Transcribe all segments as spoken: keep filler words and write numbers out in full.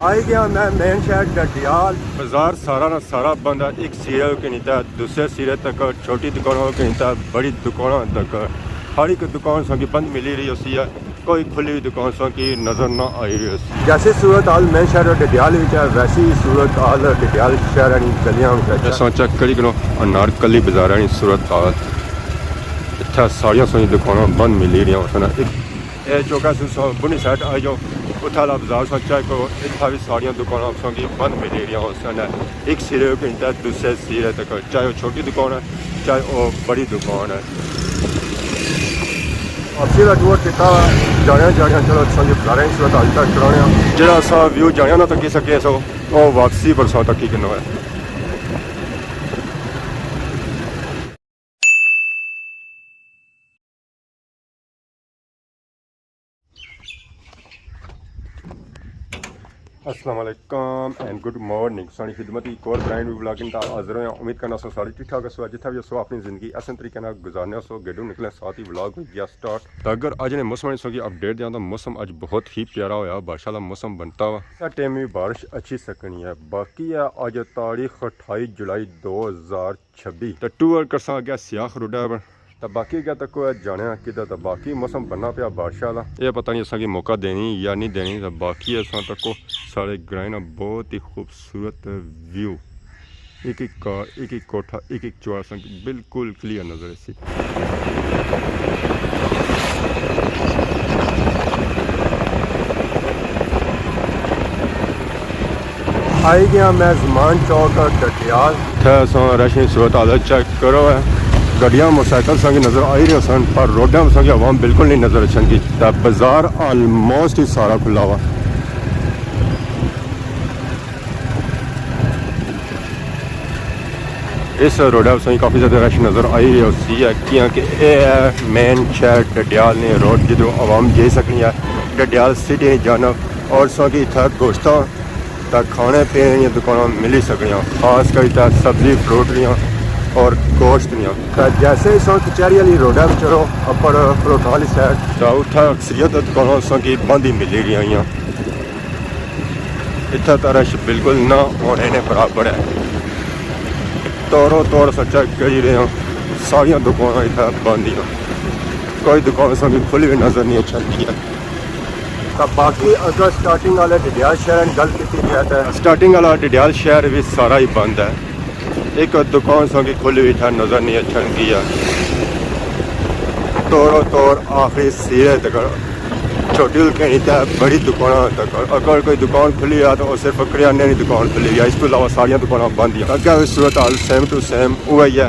آئی گیا میں مین شہر ڈڈیال۔ بازار سارا نا سارا بند ہے، ایک سرے کو گھنی تے دوسرے سرے تک، چھوٹی دکانوں کو گھنی تے بڑی دکانوں تک، ہر ایک دکان ساں کی بند ملی رہی ہوسی ہے، کوئی کھلی ہوئی دکان ساں کی نظر نہ آئی رہی ہوسی۔ جیسی صورت حال مین شہر ڈڈیال وچ ہے، ویسی ہی صورت حال ڈڈیال شہر نی گلیاں وچ ہے۔ اساں چیک کری کنو انارکلی بازار نی صورت حال، اتھا ساریاں ساں کی دکاناں بند ملی رہی ہوسن۔ اے چوکا سو سو بنی سائیڈ آئی جاؤ، اتھا والا بازار سو چیک کرو، اتھا بھی ساریاں دکاناں تساں کی بند ملی رہیاں ہوسن۔ ایک سرے کو گھنی تے دوسرے سرے تک، چاہے وہ چھوٹی دکان ہے، چاہے وہ بڑی دکان ہے۔ واپسی کا ٹور کیتا، جانے جانے چلو تساں کی بازاراں کی صورت حال چیک کرانے ہاں۔ جڑا اساں ویو جانے نا تکی سکے سو، وہ واپسی پر سو تکی کنا ہے۔ السلام علیکم اینڈ گڈ مارننگ۔ ساڑی خدمت ایک اور برانڈ نیو ولاگنگ دا حاضر ہویا۔ امید کرنا سو سارے ٹھیک ٹھاک ہسو، جتھا بھی ہسو اپنی زندگی احسن طریقے نال گزارنے ہسو۔ گیڈو نکلے ساتھ ہی ولاگ ہوئی گیا سٹارٹ۔ تے اگر اج نے موسم نے سو کی اپڈیٹ دیاں تو موسم اج بہت ہی پیارا ہویا، بارشاں دا موسم بنتا وا۔ اس ٹائم بھی بارش اچھی سکنی ہے۔ باقی ہے اج تاریخ اٹھائی جولائی دو ہزار چھبی۔ تے ٹور کرساں اگے سیاخ روڈا پر۔ تے باقی اگے تکو ہے جانے آں کدھر، تے باقی موسم بننا پیا بارشاں آلا۔ اے پتہ نہیں اساں کی موقع دینی یا نہیں دینی، تے باقی اساں تکو سارے گرائیں نا بہت ہی خوبصورت ویو۔ ایک ایک کار، ایک ایک کوٹھا، ایک ایک چوار اساں کی بالکل کلیئر نظر اسی۔ آئی گیا میں زمان چوک ڈڈیال۔ اتھے اساں رش نی صورت حال چیک کرو ہے۔ گڈیاں موٹرسائیکل ساں کی نظر آئی رہی سن، پر روڈاں ساں کی عوام بالکل نہیں نظر اچھن کی۔ تے بازار آلموسٹ ہی سارا کھلا ہوا۔ اس روڈا ساں کی کافی زیادہ رش نظر آئی رہی ہوسی ہے، کیاں کہ اے ہے مین شہر ڈڈیال نی روڈ، جدوں عوام جائی سکنی ہے ڈڈیال سٹی نی جانب۔ اور ساں کی اتھا گوشتاں تے کھانے پینے دیاں دکاناں ملی سکنیاں، خاص کر تے سبزی فروٹ دیاں اور گوشت دیاں۔ تے جیسے ہی ساں کچہری والی روڈا پر چڑھو، اپر فروٹاں والی سائیڈ، تے اتھا اکثریت دکاناں ساں کی بند ہی ملی رہیاں۔ اتھا تے رش بالکل نہ ہونے نے برابر ہے۔ تورو تور اساں چیک کری رہے ہاں، ساریاں دکاناں اتھا بند ہی۔ کوئی دکان ساں کی کھلی ہوئی نظر نہیں اچھن کی ہے۔ تے باقی اگر سٹارٹنگ والے ڈڈیال شہر نی گل کیتی جائے تے سٹارٹنگ والا ڈڈیال شہر بھی سارا ہی بند ہے۔ ایک دکان ساں کی کھلی ہوئی اتھا نظر نہیں اچھن کی ہے۔ تورو تور آخری سرے تک، چھوٹی ہلکے نہیں تے بڑی دکاناں تک۔ اگر کوئی دکان کھلی ہے تو وہ صرف کریانے نی دکان کھلی ہے، اس تو علاوہ ساریاں دکاناں بند ہیں۔ اگے بھی صورت حال سیم ٹو سیم اوہی ہے۔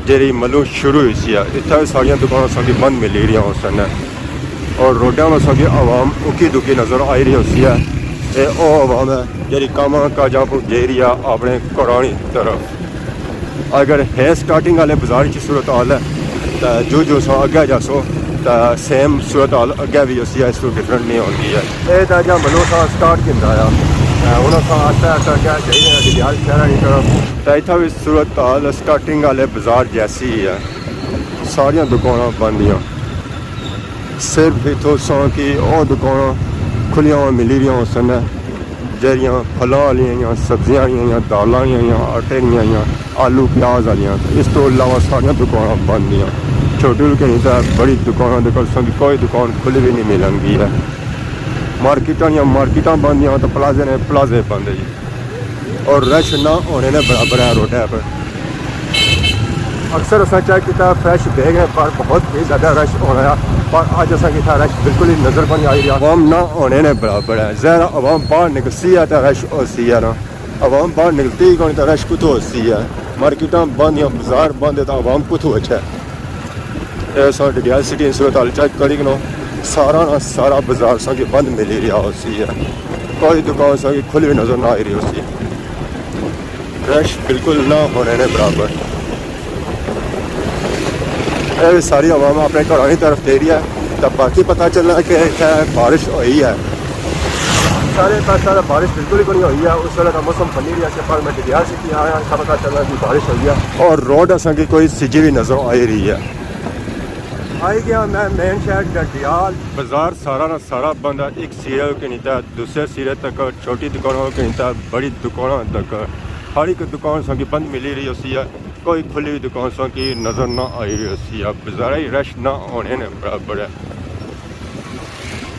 جیڑی ملوں شروع ہوئی سی ہے، اتھا وی ساریاں دکاناں ساں کی بند ملی رہیاں ہوسن، اور روڈاں پر ساں کی عوام اکی دکی نظر آئی رہی ہوسی ہے۔ اے او عوام ہے جیڑی کاماں کاجاں پر جائی رہی ہے اپنے گھراں نی طرف۔ اگر ہے سٹارٹنگ والے بازار کی صورت حال ہے، تے جو جو ساں اگے جاسو تے سیم صورت حال اگے وی ہوسی ہے، اس تو ڈفرنٹ نہیں ہوندی ہے۔ اے تے جا ملوں ساں سٹارٹ کیندا آیا، تے ہن اساں آہستہ آہستہ اگے جائی رہے ہیں ڈڈیال شہر نی طرف۔ تے اتھا وی صورت حال سٹارٹنگ والے بازار جیسی ہی ہے، ساریاں دکاناں بند ہیاں۔ صرف اتھوں ساں کی او دکاناں کھلیاں ہوئیاں ملی رہیاں ہوسن، جیڑیاں پھلاں آلیاں ہیاں، سبزیاں آلیاں ہیاں، دالاں آلیاں ہیاں، آٹے آلیاں ہیاں، آلو پیاز آلیاں۔ اس تو علاوہ ساریاں دکاناں بند ہیاں۔ چھوٹی ہلکے نی تے بڑی دکاناں دے کول ساں کی کوئی دکان کھلی وی نہیں ملن گی ہے۔ مارکیٹاں نیاں مارکیٹاں بند ہیاں تے پلازے نے پلازے بند ہے جی۔ اور رش نہ ہونے نے برابر ہے روڈے پر۔ اکثر اساں چیک کیتا فریش ڈے گئے پر بہت ہی زیادہ رش ہونا ہے، پر اج اساں کی اتھا رش بالکل ہی نظر کونی آئی رہیا۔ عوام نہ ہونے نے برابر ہے، ظاہر ہے عوام باہر نکلسی ہے تے رش ہوسی ہے نا، عوام باہر نکلتی ہی کونی تے رش کتھوں ہوسی ہے؟ مارکیٹاں بند یا بازار بند ہے تے عوام کتھوں اچھے؟ اے ساں ڈڈیال سٹی نی صورت حال چیک کری کنو، سارا نا سارا بازار ساں کی بند ملی رہیا ہوسی ہے، کوئی دکان ساں کی کھلی ہوئی نظر نہ آئی رہی ہوسی۔ رش بالکل نہ ہونے نے برابر۔ اے ساری عوام اپنے گھراں نی طرف جائی رہی ہے، تے باقی پتہ چلنا کہ اتھے بارش ہوئی ہے۔ سارے پاسے بارش بالکل ہی کونی ہوئی ہے، اس ویلے دا موسم بنی رہیا سی، پر میں ڈڈیال سٹی آیا، اتھا پتہ چلنا کہ بارش ہوئی ہے۔ اور روڈ اساں کی کوئی سجی وی نظر آئی رہی ہے۔ آئی گیا میں مین شہر ڈڈیال۔ بازار سارا نا سارا بند ہے، ایک سرے کنی تے دوسرے سرے تک، چھوٹی دکانوں کنی تے بڑی دکانوں تک، ہر ایک دکان ساں کی بند ملی رہی ہوسی ہے، کوئی کھلی ہوئی دکان ساں کی نظر نہ آئی رہی ہوسی ہے۔ بازار ہی رش نہ ہونے نے برابر ہے،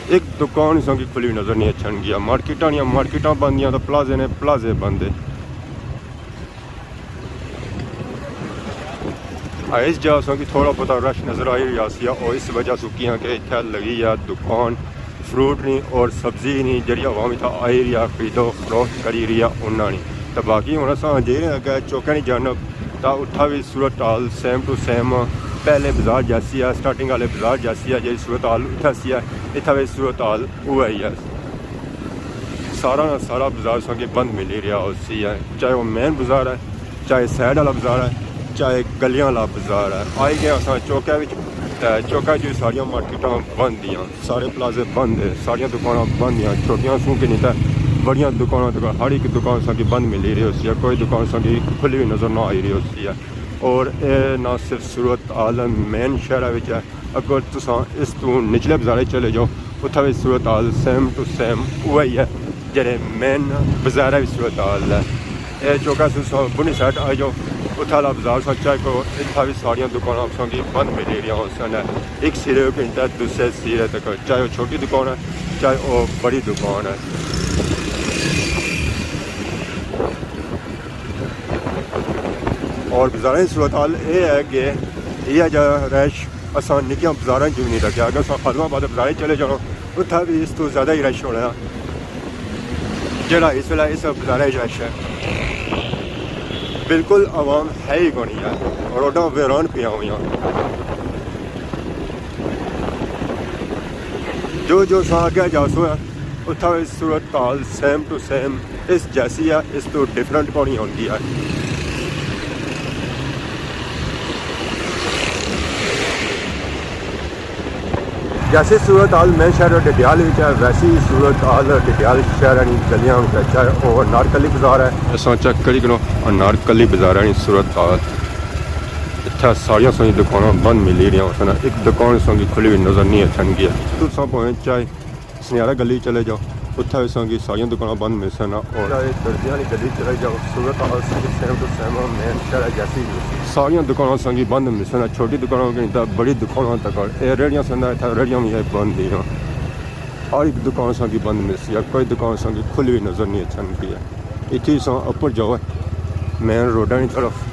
ایک دکان ساں کی کھلی ہوئی نظر نہیں اچھن گیا۔ مارکیٹاں نیاں مارکیٹاں بند دیاں تے پلازے نے پلازے بند ہے۔ اس جا اساں کی تھوڑا بہت رش نظر آئی رہیا سی، او اس وجہ سو کیاں کہ اتھے لگی آ دکان فروٹ نی اور سبزی نی، جڑی عوام اتھا آئی رہیا، خرید و فروخت کری رہیا انہاں نی۔ تے باقی ہن اساں جائی رہے آں اگے چوکے نی جانب، تاں اتھا وی صورت حال سیم ٹو سیم، پہلے بازار جیسی آ، سٹارٹنگ والے بازار جیسی آ، جیڑی صورت حال اتھا سی آ، اتھا وی صورت حال اوہی آ۔ سارا نا سارا بازار اساں کی بند ملی رہیا ہوسی ہے، چاہے وہ مین بازار ہے، چاہے سائیڈ والا بازار ہے، چاہے گلیاں والا بازار ہے۔ آئی گئے اساں چوکے وچ، تے چوکے جو ساریاں مارکیٹاں بند دیاں، سارے پلازے بند ہے، ساریاں دکاناں بند دیاں، چھوٹیاں سوں کنی تے بڑیاں دکاناں تک، ہر ایک دکان اساں کی بند ملی رہی ہوسی ہے، کوئی دکان اساں کی کھلی ہوئی نظر نہ آئی رہی ہوسی ہے۔ اور اے نہ صرف صورت حال مین شہر وچ ہے، اگر تساں اس تو نچلے بازارے چلے جاؤ، اتھا وی صورت حال سیم ٹو سیم اوہی ہے، جڑے مین بازارے وی صورت حال ہے۔ اے چوکا تساں بنی سائیڈ آ جاؤ، اتھا لا بازار سا چیک کرو، اتھا وی ساریاں دکاناں تساں کی بند ملی رہیاں ہوسن۔ ایک سرے کنی تے دوسرے سرے تک، چاہے وہ چھوٹی دکان ہے، چاہے وہ بڑی دکان ہے۔ اور بازاراں نی صورت حال اے ہے کہ ایہا جا رش اساں نکیاں بازاراں چ وی نہیں تکیا۔ اگر اساں خادم آباد بازارے چلے جانا، اتھا وی اس تو زیادہ ہی رش ہونا، جڑا اس ویلے اس بازارے چ رش ہے۔ بالکل عوام ہے ہی کونی ہے، روڈاں ویران پیاں ہویاں۔ جو جو اساں اگے جاسوں، اتھا وی صورت حال سیم ٹو سیم اس جیسی ہے، اس تو ڈفرنٹ کونی ہوندی ہے۔ جیسی صورت حال مین شہر ڈڈیال وچ ہے، ویسی ہی صورت حال ڈڈیال شہر نی گلیاں وچ ہے۔ اور انارکلی بازار ہے۔ اساں چیک کری کنو انارکلی بازار نی صورت حال۔ اتھا ساریاں ساریاں دکاناں بند ملی رہیاں ہوسن، ایک دکان اساں کی کھلی ہوئی نظر نہیں اچھن گیا۔ تساں پویں چاہے سنیارا گلی چلے جاؤ، اتھا وی اساں کی ساریاں دکاناں بند ملسن۔ اور چاہے درزیاں والی گلی چلے جاؤ، صورت حال ساری سیم ٹو سیم مین شہر جیسی ہی ہے۔ ساریاں دکاناں اساں کی بند ملسن، چھوٹی دکانوں کنی تے بڑی دکانوں تک۔ اے ریڑیاں سن، اتھا ریڑیاں وی بند ہیاں۔ ہر ایک دکان اساں کی بند ملسی، کوئی دکان اساں کی کھلی ہوئی نظر نہیں اچھن گیا۔ اتھی اساں اپر جاؤ مین روڈا نی طرف،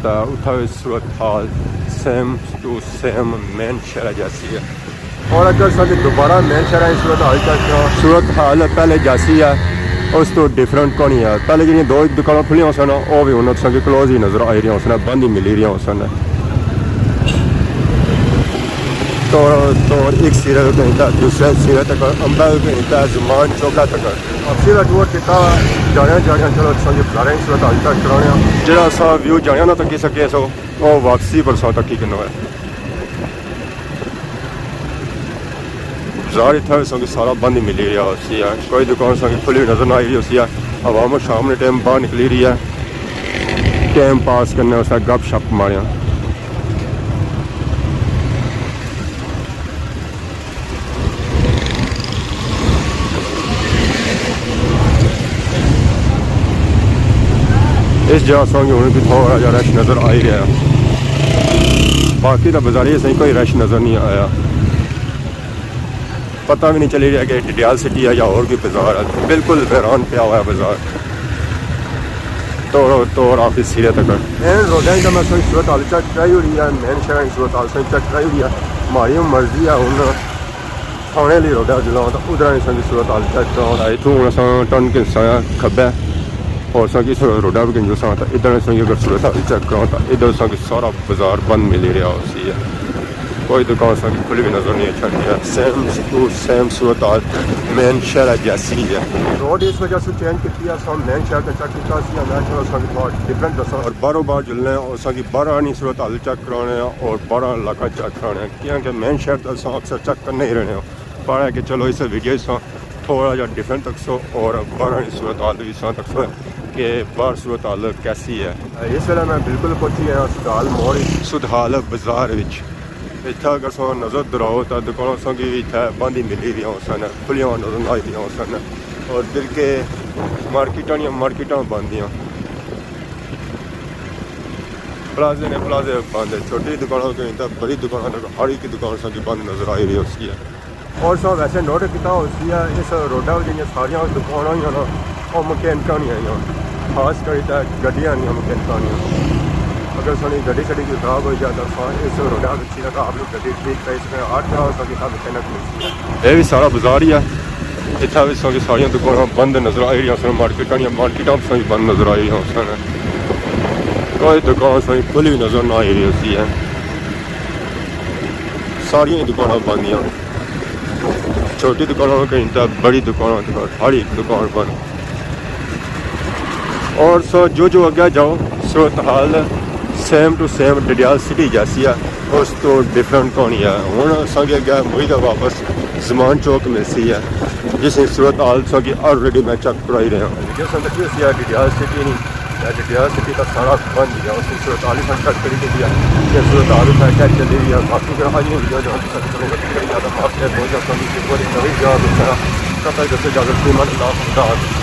تا اتھا وی صورت حال سیم ٹو سیم مین شہر جیسی ہے۔ اور اگر اساں کی دوبارہ مین شہر نی صورت حال چیک کراں، صورت حال پہلے جیسی ہے، اس تو ڈفرنٹ کونی ہے۔ پہلے جڑیاں دو ایک دکاناں کھلیاں سن، او وی ہن اساں کی کلوز ہی نظر آئی رہیاں ہوسن، بند ہی ملی رہیاں ہوسن۔ تو، تو ایک سرے کنی تے دوسرے سرے تک، امبل کنی تے زمان چوکا تک۔ واپسی دا ٹور کیتا، جانیا جانیا، چلو اساں کی بازاراں نی صورت حال چیک کرانے آں۔ جڑا اساں ویو جانیا نہ تکی سکے سو، او واپسی پر اساں تکی کنو ہے۔ بازار اتھا وی اساں کی سارا بند ہی ملی رہیا ہوسی ہے، کوئی دکان اساں کی کھلی ہوئی نظر نہ آئی رہی ہوسی ہے۔ عوام شام نے ٹائم باہر نکلی رہی ہے، ٹائم پاس کرنے واسطے گپ شپ ماریاں۔ اس جا اساں کی ہن بھی تھوڑا جا رش نظر آئی رہیا، باقی تاں بازاری اساں کی کوئی رش نظر نہیں آیا۔ پتہ بھی نہیں چلی رہیا کہ ڈڈیال سٹی ہے یا اور کوئی بازار ہے، بالکل ویران پیا ہوا ہے بازار۔ توڑ توڑ آفس سرے تک۔ مین روڈاں تے میں سوئی صورت حال چیک کرائی ہوئی ہے، مین شہراں نی صورت حال سوئی چیک کرائی ہوئی ہے۔ ماڑی مرضی ہے ہن تھانے آلی روڈا جلاں تاں ادھر نی سنگی صورت حال چیک کراں۔ اتھوں ہن اساں ٹرن گھنساں کھبے، اور اساں کی روڈا بھی گھنساں تاں ادھر نی سنگی اگر صورت حال چیک کراں تاں ادھر اساں کی سارا بازار بند ملی رہیا ہوسی ہے۔ کوئی دکان اساں کی کھلی ہوئی نظر نہیں اچھا رہی ہے۔ سیم ٹو سیم صورت حال مین شہر جیسی ہے۔ روڈ اس وجہ سے چینج کیتی ہے، اساں مین شہر تے چیک کیتا سی، میں چلو اساں کی تھوڑا ڈفرنٹ دساں۔ اور باہروں باہر جلنے ہیں، اور اساں کی باہر آنی صورت حال چیک کرانے ہیں اور باہر علاقہ چیک کرانے ہیں، کیونکہ مین شہر تے اساں اکثر چیک کرنے ہی رہنے ہیں۔ پر ہے کہ چلو اس ویڈیو اساں تھوڑا جہا ڈفرنٹ تکسو اور باہر آنی صورت حال بھی اساں تکسو کہ باہر صورت حال کیسی ہے۔ اس ویلے میں بالکل پہنچی گیا سدھال موڑ وچ۔ سدھال بازار وچ اتھا اگر سو نظر دراؤ تاں دکاناں سو کی اتھا بند ہی ملی رہی ہوسن، کھلیاں نظر نہ آئی رہی ہوسن۔ اور دل کے مارکیٹاں نیاں مارکیٹاں بند دیاں، پلازے نے پلازے بند ہے، چھوٹی دکانوں کے تک بڑی دکانوں تک ہر ایک دکان سو کی بند نظر آئی رہی ہوسی ہے۔ اور سو ویسے نوٹ کیتا ہوسی ہے، اس روڈا پر جنیاں ساریاں دکاناں ہی نا، وہ مکینکاں نہیں آئیاں، خاص کر تے گڈیاں نہیں مکینکاں نہیں۔ اگر سانی گڈی شڈی کوئی خراب ہوئی جائے تو سو اس روڈا پر اچھی طرح آپ لوگ گڈی ٹھیک کرائی سکتے ہیں، ہر طرح سو کی سب مکینک ملسی ہے۔ یہ بھی سارا بازار ہی ہے، اتھا بھی سو کی ساریاں دکاناں بند نظر آئی رہی سن، مارکیٹاں نیاں مارکیٹاں بھی سو کی بند نظر آئی رہی سن، کوئی دکان سو کی کھلی نظر نہ آئی رہی ہوسی ہے، ساریاں ہی دکاناں بند دیاں۔ چھوٹی دکانوں کے انتا بڑی دکانوں تک ہر ایک دکان بند۔ اور سو جو جو اگے جاؤ، صورتحال سیم ٹو سیم ڈڈیال سٹی جیسی ہے، اس تو ڈفرنٹ کونی ہے۔ ہن اساں کے اگے مڑی تے واپس زمان چوک ملسی ہے، جس نی صورتحال سو کی آلریڈی میں چیک کرائی رہیا ہاں۔ جس نی تکی ہوسی ہے ڈڈیال سٹی نی، یا ڈڈیال سٹی دا سارا بند ہی ہے، اس نی صورتحال ہی سن چیک کری گئی ہے، یہ صورتحال اتھا کیا چلی رہی ہے، باقی پھر آج ویڈیو جو ہے سن سن کری گیا تھا، معاف کر دو یا سن کی کوئی نوی جگہ دوسرا قطع جیسے اجازت قیمت اللہ خدا حافظ۔